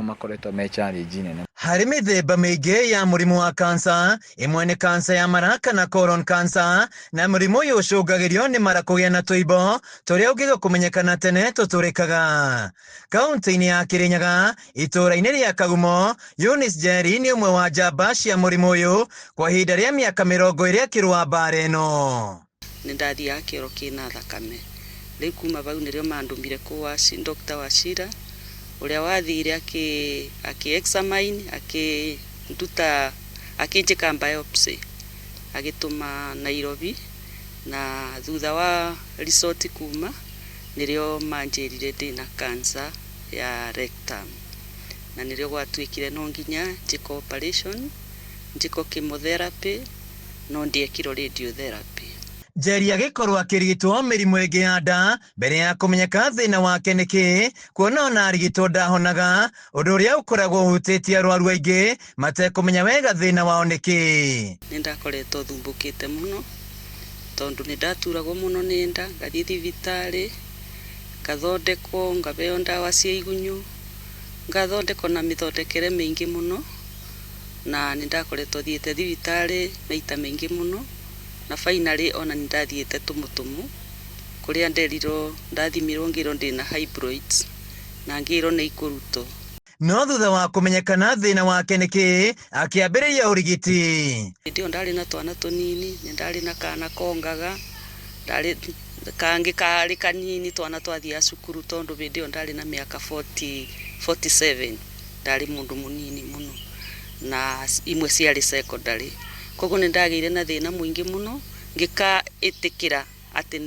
Makoretwo me challenge nene. Harĩ mĩthemba mĩingĩ ya mũrimũ wa kansa, ĩmwe nĩ kansa ya mara kana colon cancer, na mũrimũ ũyũ ũcũngagĩrio nĩ mara kũgĩa na tũimbo tũrĩa ũngĩga kũmenyekana tene tũtũrĩkaga. Kaunti-inĩ ya Kĩrĩnyaga, itũũra-inĩ rĩa Kagumo, Eunice Njeri nĩ ũmwe wa njamba cia mũrimũ ũyũ kwa ihinda rĩa mĩaka 20 akĩrũa mbara ĩno. Nĩ ndathiaga kĩoro kĩna thakame. Rĩu kuma bau nĩrĩo mandũmire kũ Dr. Wachira ũrĩa wathire akĩ examine, akĩnduta, akĩnjĩka biopsy, agĩtũma Nairobi, na thutha wa result kuma nĩrĩo manjĩrire ndĩna cancer ya rectum, na nĩrĩo gwatuĩkire no nginya njĩko operation, njĩko chemotherapy, no ndiekirwo radiotherapy. Njeri agĩkorwo akĩrigitwo mĩrimũ ĩngĩ ya nda mbere ya kũmenyeka thĩna wake nĩ kĩ, kuona ona arigitwo ndahonaga, ũndũ ũrĩa ũkoragwo ũhutĩtie arwaru aingĩ matekũmenya wega thĩna wao nĩ kĩ. Nĩ ndakoretwo thumbũkĩte mũno tondũ nĩ ndaturagwo mũno nĩ nda, ngathiĩ thibitarĩ ngathondekwo, ngabeo ndawa cia igunyũ, ngathondekwo na mĩthondekere mĩingĩ mũno, na nĩ ndakoretwo thiĩte thibitarĩ maita maingĩ mũno, na finally ona nĩ ndathiĩte tũmũtũmũ kũrĩa nderirwo, ndathimirwo ngĩrwo ndĩna fibroids na ngĩrwo nĩ ikũrutwo. No thutha wa kũmenyekana thĩna wake nĩ kĩ, akĩambĩrĩria ũrigiti. Hĩndĩ ĩyo ndarĩ na twana tũnini, nĩ ndarĩ na kana kongaga, ndarĩ kangĩ karĩ kanini, twana twathiaga cukuru, tondũ hĩndĩ ĩyo ndarĩ na mĩaka 40, 47, ndarĩ mũndũ mũnini mũno, na imwe ciarĩ secondary. Koguo nĩ ndagĩire na thĩna mũingĩ mũno ngĩkaĩtĩkĩra atĩ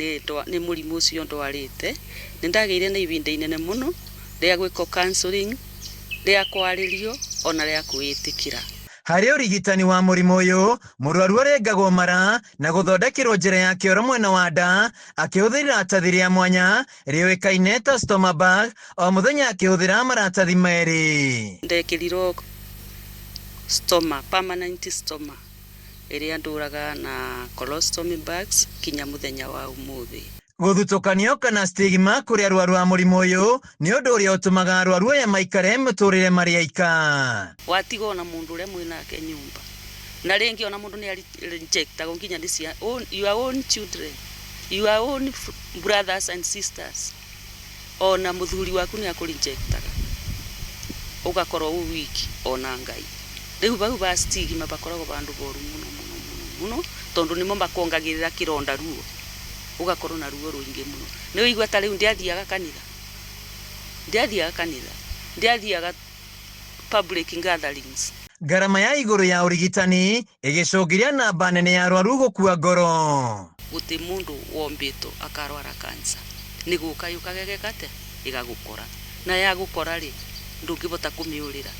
nĩ mũrimũ ũcio ndwarĩte. Nĩ ndagĩire na ihinda inene mũno rĩa gwĩkwo counseling, rĩa kwarĩrio ona rĩa kwĩĩtĩkĩra. Harĩ ũrigitani wa mũrimũ ũyũ, mũrwaru arengagwo mara na gũthondekerwo njĩra ya kĩoro mwena wa nda akĩhũthĩra iratathi rĩa mwanya rĩũĩkaine ta stoma bag, o mũthenya akĩhũthĩra maratathi 2. Ndekĩrirwo stoma, permanent stoma ĩrĩa ndũraga na colostomy bags kinya mũthenya wa ũmũthĩ. Gũthutũkanio kana stigma kũrĩ arwaru a mũrimũ ũyũ nĩ ũndũ ũrĩa ũtũmaga arwaru aya maikare mũtũrĩre marĩ aika. Watigwo na mũndũ ũrĩa mwĩnake nyũmba, na rĩngĩ ona mũndũ nĩ rejectagwo nginya nĩ cia your own children, your own brothers and sisters, ona mũthuri waku nĩ akũrejectaga, ũgakorwo wĩ wiki ona Ngai. Rĩu bau ba stigma bakoragwo bandũ boru mũno mũno mũno mũno, tondũ nĩmo makongagĩrĩra kĩronda ruo, ũgakorwo na ruo rũingĩ mũno. Nĩ ũigua ta rĩu ndiathiaga kanitha, ndiathiaga kanitha, ndiathiaga public gatherings. Ngarama ya igũrũ ya ũrigitani ĩgĩcũngĩria namba nene ya arwaru gũkua ngoro. Gũtirĩ mũndũ wombĩtwo akarwara cancer, nĩ gũka yũkaga ĩgeka atĩa, ĩgagũkora, na yagũkora rĩ, ndũngĩbota kũmĩũrĩra.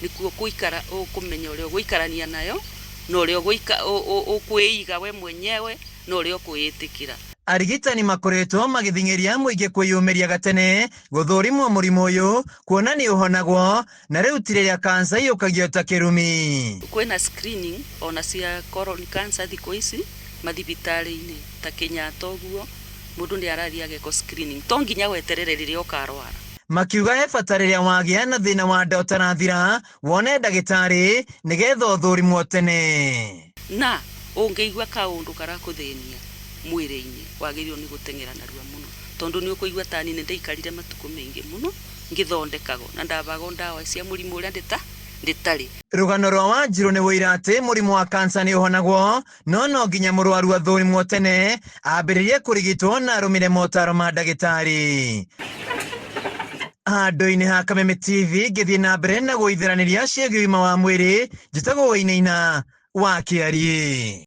Nĩkuo kũikara ũkũmenya ũrĩa ũgũikarania nayo, na ũrĩa ũkwĩiga we mwenyewe, na ũrĩa ũkwĩĩtĩkĩra. Arigitani makoretwo magĩthing'ĩria mũingĩ kwĩyũmĩria gatene gũthũrimwo mũrimũ ũyũ kuona nĩ ũhonagwo, na rĩu ti rĩrĩa kansa iyũkagio ta kĩrumi. Kwĩna screening ona cia colon cancer thikũ ici mathibitarĩ-inĩ ta Kenyatta ũguo, mũndũ nĩ arathiĩ agekwo screening, to nginya weterere rĩrĩa ũkarwara. Makiuga he bata rĩrĩa wagĩa na thĩna wa nda ũtarathira wone ndagĩtarĩ nĩgetha ũthũrimwo tene. Na ũngĩigua kaũndũ karakũthĩnia mwĩrĩ-inĩ, wagĩrĩirwo nĩ gũteng'era narua mũno, tondũ nĩ ũkũigua ta niĩ nĩ ndaikarire matukũ maingĩ mũno ngĩthondekagwo na ndabagwo ndawa cia mũrimũ ũrĩa ndĩtarĩ. Rũgano rwa Wanjiru nĩ ũira atĩ mũrimũ wa kansa nĩ ũhonagwo, no no nginya mũrwaru athũrimwo tene ambĩrĩrie kũrigitwo na arũmĩre motaro ma ndagĩtarĩ. Handũ-inĩ ha Kameme TV ngĩthiĩ na mbere na gũitheranĩria ciĩgiĩ ũgima wa mwĩrĩ, njĩtagwo Wainaina wa Kĩariĩ.